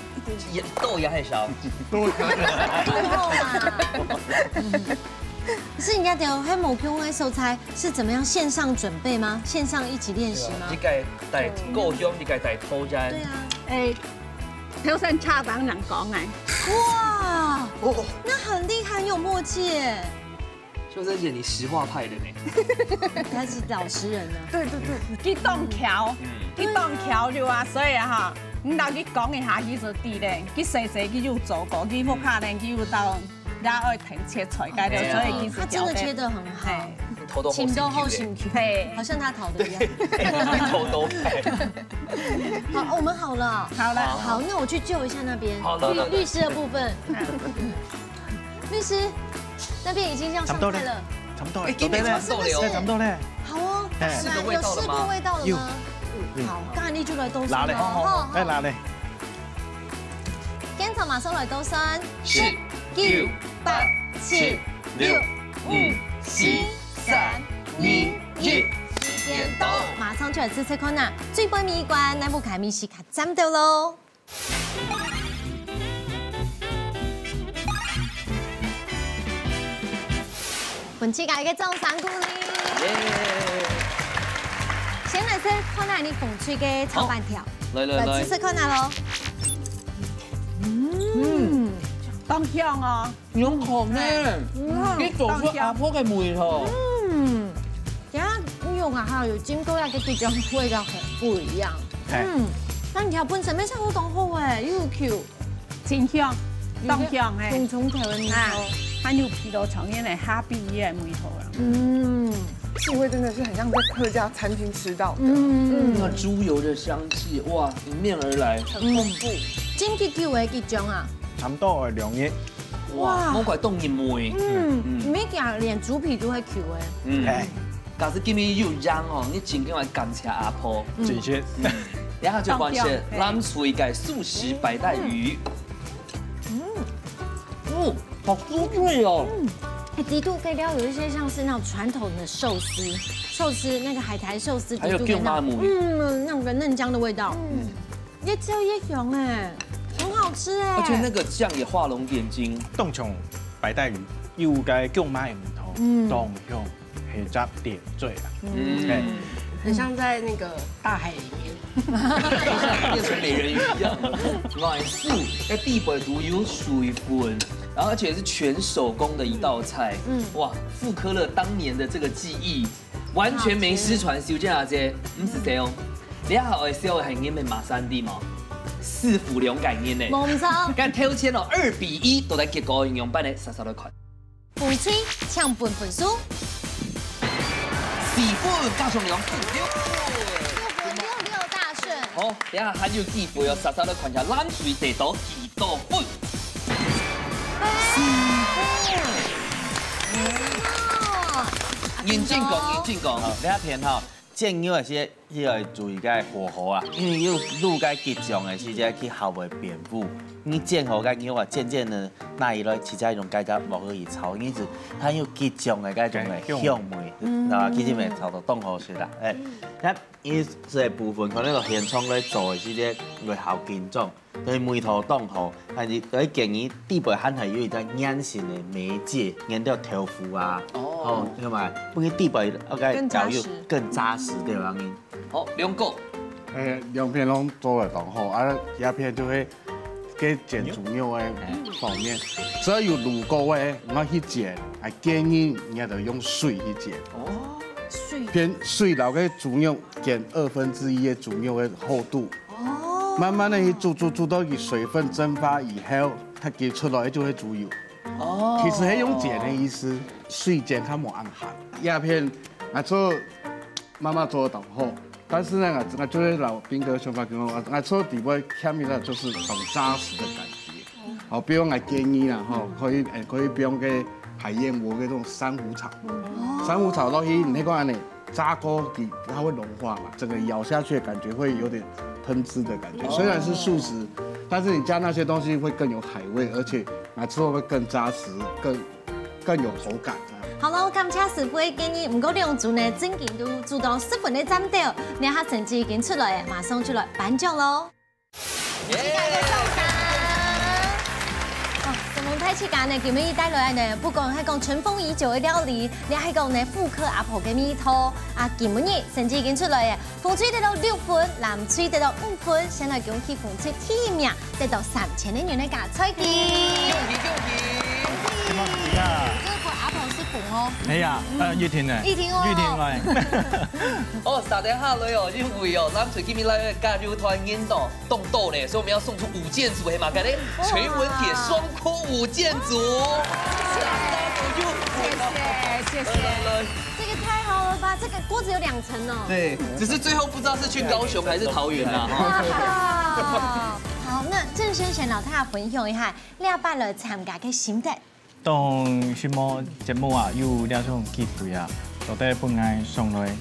也，多也還少。多也還少。多啦。嗯。是人家的，還無用的素材。 是怎麼樣？線上準備嗎？線上一起練習嗎？對啊，你該帶故鄉，你該帶土產。對啊。誒，頭先茶當人講誒。哇，哦。那很厲害，很有默契耶。秀珍姐，你實話派的呢。他是老實人呢。對，對，對。佢當巧，嗯。佢當巧就啊，所以啊哈，你同佢講一下，佢就知咧。佢細細佢有做過，佢屋下呢，佢有到 也愛聽切菜該个，哎呀。所以其實他真的切得很好。哎。頭都好辛苦的。請都好辛苦。嘿。好像他討的一樣。頭都。好，我們好了。好了。好，那我去救一下那邊。好，來，來，來。律，律師的部分。律師，那邊已經要上菜了。差不多了。差不多了。哎，今天差不多了。哎，差不多了。好哦。哎。試過味道了嗎？那有試過味道了嗎？有。嗯，好，該你就來倒算了。拿嘞。好，好。哎，拿嘞。 現場馬上來倒算，十、九、八、七、六、五、四、三、二、一。時間到，馬上就來試試看啊！最尾尾一關，來，𠊎看你係較讚到咯。分自家一個掌聲鼓勵。耶！先來試看下你紅隊个炒粄條。好，來，來，來。來試試看啊咯。 嗯，當香哦。有口呢，嗯，你做出阿婆个味道。嗯，等下你用啊哈，有經過那個地方，味道很不一樣。嘿。嗯，粄條本身乜差不多好誒，又有Q。真香，當香誒。重重口的味道。啊，還有皮肉腸，原來哈比也味道啊。嗯，氣味真的是很像在客家餐廳吃到的。嗯，那豬油的香氣，哇，迎面而來。很豐富。嗯。 真Q Q个雞掌啊。差不多愛兩日。哇，哇。莫怪凍一妹。嗯，嗯。你們講連豬皮都會Q欸。嗯。哎。假使今日有羊哦，你真正愛感謝阿婆。嗯。真是。嗯。然後就換是當香，哎。藍水个素食白帶魚。嗯。嗯，好酥脆哦。嗯。哎，底肚配料有一些像是那種傳統的壽司，壽司，那個海苔壽司，還有底肚配那種，薑母。嗯，那種嫩薑的味道。嗯。 也只有一樣哎，很好吃哎。而且那個醬也畫龍點睛。當像白帶魚，有該薑母个味道，嗯。當香。一隻點綴啦。嗯，很像在那個大海裡面。變成美人魚一樣。來，素，該底背都有水分，然後而且是全手工的一道菜。嗯，哇，復刻了當年的這個記憶，完全沒失傳。小姐阿姐，毋使這樣，你好笑个係你們馬上的嘛，師傅兩個人呢？無錯。該頭前哦，二比一，都來結果用板呢，稍稍的看。 紅隊請分分數。四分加上兩分，六分。六分，六六大順。好，等下還有機會哦，煞煞來看一下藍隊得到幾多分。四分。為什麼？認真講，認真講。好，你愛騙吼， 煎肉个時，你愛注意該火候啊，因為有滷該桔醬个時節，佢較會變烏。你煎好該肉啊，煎煎呢，拿起來，直接用該个鑊去炒，因此它有桔醬个該種个香味，那其實乜炒到當好食啦。哎，該意思个部分，可能就現場來做个時節，會較緊張。 所以味道當好，但是會建議底背還係有一隻軟性个媒介，研究豆腐啊，哦，對嘛，不然底背OK，更扎實。搞有更扎實，對吧？好，兩個。哎，兩片攏做得當好，啊，一片就係該煎豬肉个方面，只要有滷過个，我去煎，啊，建議你就用水去煎，哦，水。變水摎該豬肉煎二分之一个豬肉个厚度， 哦。慢慢的去煮，煮，煮到佢水分蒸發以後，它佢出來就會豬油。哦。其實係用煎个意思，水煎較無恁鹹。這片𠊎做媽媽做得當好，但是呢，𠊎，𠊎就會摎斌哥想法講，𠊎，𠊎做底背欠一個就是很扎實的感覺。好，比如𠊎建議啦，吼，可以，誒，可以用該海燕窩該種珊瑚草。珊瑚草落去，你看恁呢， 炸過底，它會融化嘛，整個咬下去的感覺會有點噴汁的感覺。雖然是素食，但是你加那些東西會更有海味，而且拿出來會更扎實，更，更有口感。好了，感謝師傅个建議，毋過兩組呢，正經都做到十分个讚斗，這下成績已經出來了，馬上就來頒獎咯。 耶！哦，承蒙大自家呢，今日帶來呢，不管係講塵封已久个料理，也係講呢復刻阿婆个味道啊，今日成績已經出來了，紅隊得到六分，藍隊得到五分，先來恭喜紅隊第一名，得到三千个銀个加菜金。恭喜恭喜！什麼時間啊？這個阿婆係紅哦。哎呀，呃，玉婷呢？玉婷哦。玉婷來。哦，三點下來哦，因為哦，藍隊今日來加入團員哦。 動鬥咧，所以我們要送出五件組，係麼个咧？哇！徐文鐵雙鍋五件組。謝謝，謝謝。來，來，來。這個太好了吧！這個鍋子有兩層哦。對，只是最後不知道是去高雄還是桃園啦，哈。哇！好，那鄭先生摎大家分享一下，這擺來參加个心得。 當承蒙節目啊，有這種機會啊，做得分𠊎上來，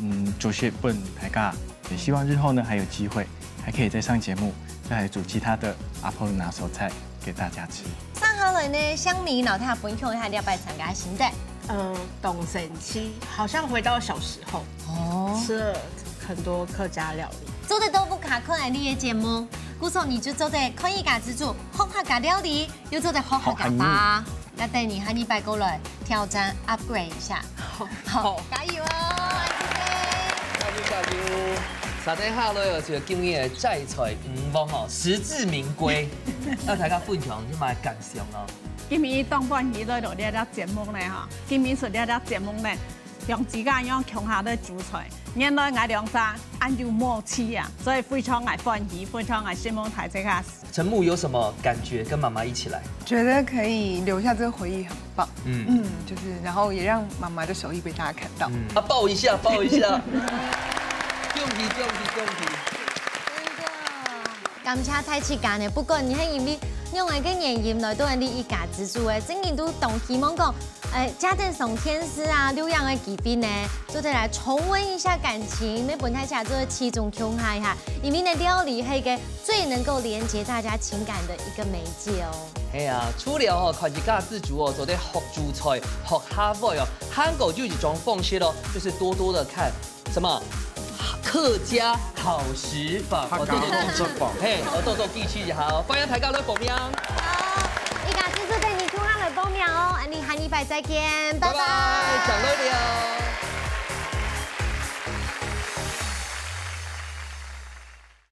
嗯，主持分大家。也希望日後呢，還有機會，還可以再上節目，再來煮其他的阿婆拿手菜給大家吃。上好來呢，香米摎大家分享一下這擺參加个心得。嗯，當生趣，好像回到小時候，哦。吃了很多客家料理。做得到屋下看𠊎俚个節目，故所你就做得看一家之煮，學客家料理， 又做得學客家話，該等你下禮拜過來挑戰upgrade一下。好，好。加油哦！加油，加油！三點下來哦，就今日个齋菜女王哦，實至名歸。摎大家分享一下感想哦。今日當歡喜來到這隻節目呢，哈，今日出這隻節目呢， 兩隻家仰共下來煮菜，原來𠊎兩儕恁有默契啊，所以非常个歡喜，非常个承蒙大自家。陳木有什麼感覺？跟媽媽一起來，覺得可以留下這個回憶，很棒。嗯，嗯，就是，然後也讓媽媽的手藝被大家看到。嗯，啊，抱一下，抱一下。恭喜，恭喜，恭喜！真的。 感謝大自家呢，不管你係因為仰般个原因來到𠊎俚一家之煮个，正經都當希望講，呃，家庭上電視啊、錄影个機會呢，做得來重溫一下感情，乜分大家做得齊中共下一下，因為呢，料理係一個最能夠連結大家情感的一個媒介哦。係啊，除了哦，看一家之煮哦，做得學煮菜、學客話哦，還過有一種方式哦，就是多多的看 什麼？客家好食坊，客家好食坊。嘿，哦，多多支持一下哦，歡迎大家來報名。好，一家之煮等你共下來報名哦，恁樣下禮拜再見，拜拜。拜拜，上來了。